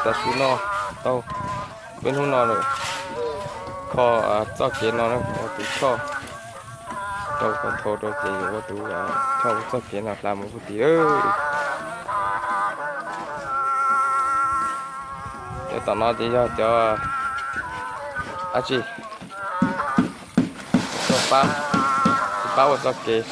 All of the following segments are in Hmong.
Tam sim no tau peb hnub no lawm, kho txoj kev no ua tus choj rau, kho thau rau ces yuav ua tus choj ua txoj kev no hla mus pug tid. Cov tom no ces yog cov dab tsi, tuaj pab, pab ua txoj kev.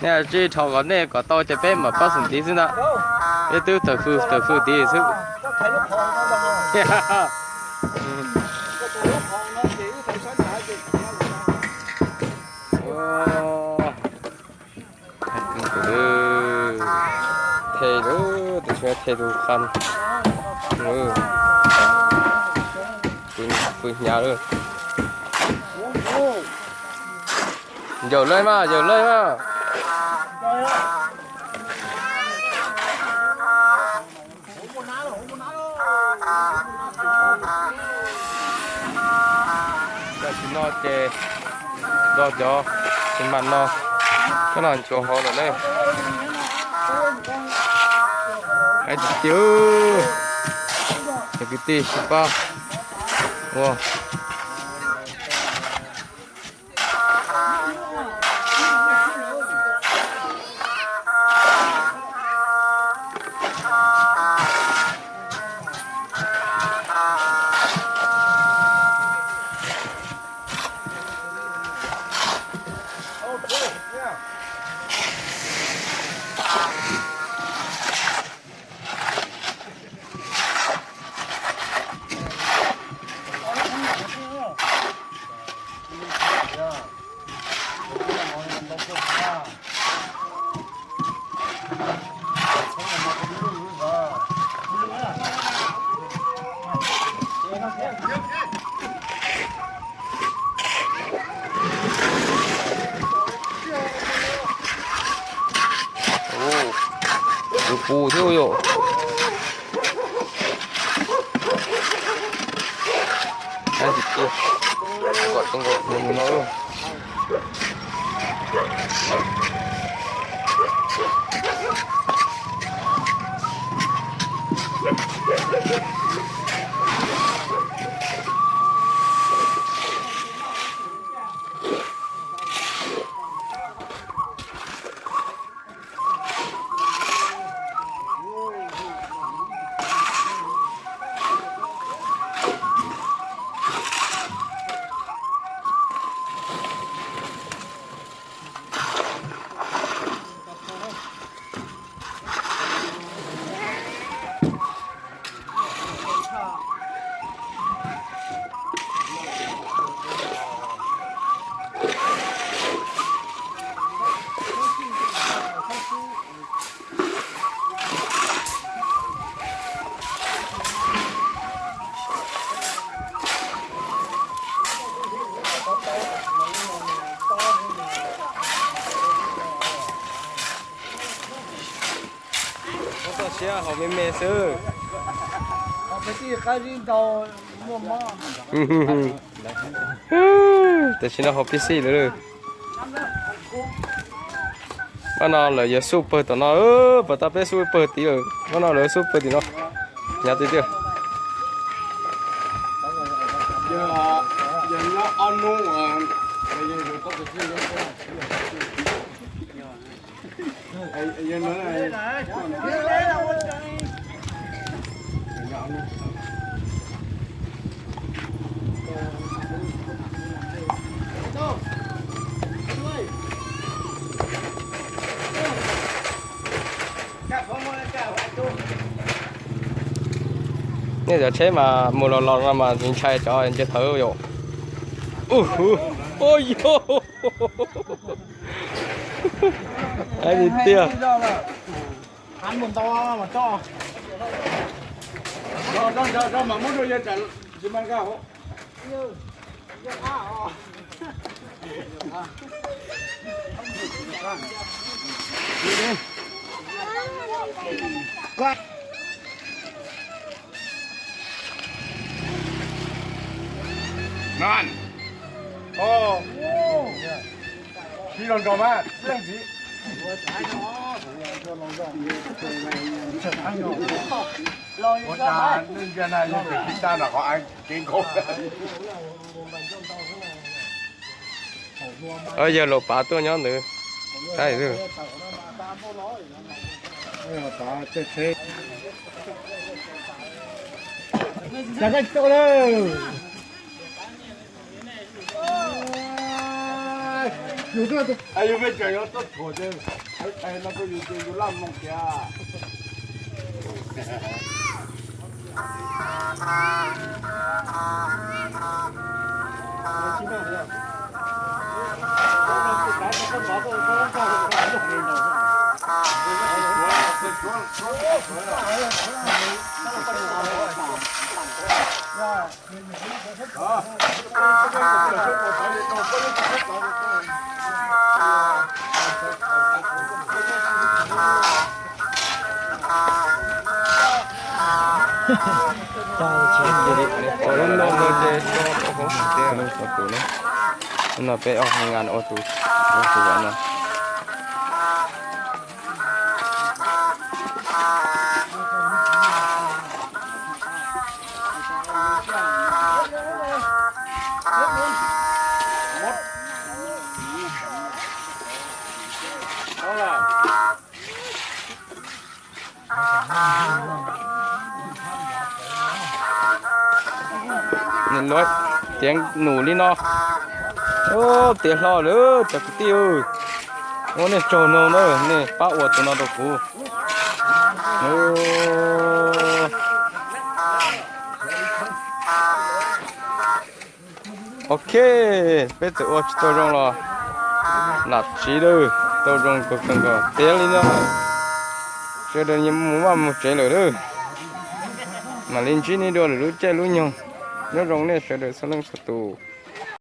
Nej tsis dhau kom nej kom tau ces peb mam pab xum tid xwb ntag. Peb twb tawm fwj tawm fwj tid xwb. The lawm, tab sis the tus qha, fwj hnyav lawm. Yaum lawm mas, yaum lawm mas. Tam sim no ces do cov xi mas no coj los ntxuav hauv lawm na. Hais tias, cov kwv tij sib pab ua. Tus pus thiab yom. Kom tau nkaus mus no. Siab haus me me xwb. Tam sim no haus pib xij lawm. Pab no lawv yuav xub pawg tom no, pab tab peb xub pawg tim lawm, pab no lawv xub pawg tim no. Nyav tiag tiag. Nej cov tsheb mas mus los los no mas ntshai cov nce thawv yom. Ua yog, tiag. Nan. Ib los nrog mas leej txiv. Ua cas neeg ntiag na yog tus tib tag nram qhov av kev nkaum. Yawg Laus Pav tuaj nyob ntawd. Yus peb tseem yuav tuaj thuam ces, no yus ces yus laj moo kiag. Tus no peb ob ngas ua tus, tus no. Tiav num li no. Tiav hlo lawm cov kwv tij. Ua nej tsaug no na, nej pab ua tus no rau kuv. Ok, peb txawm ua tsis tau zoo los lam tsiv lawm, tau zoo kawg kawg nkaus tiav li no. Sawv daws mus vaj mus tsev lawm lawm. Mam li ntsib nej dua lwm lub caij lub nyoog. Nyob zoo nej sawv daws txhua leej txhua tus.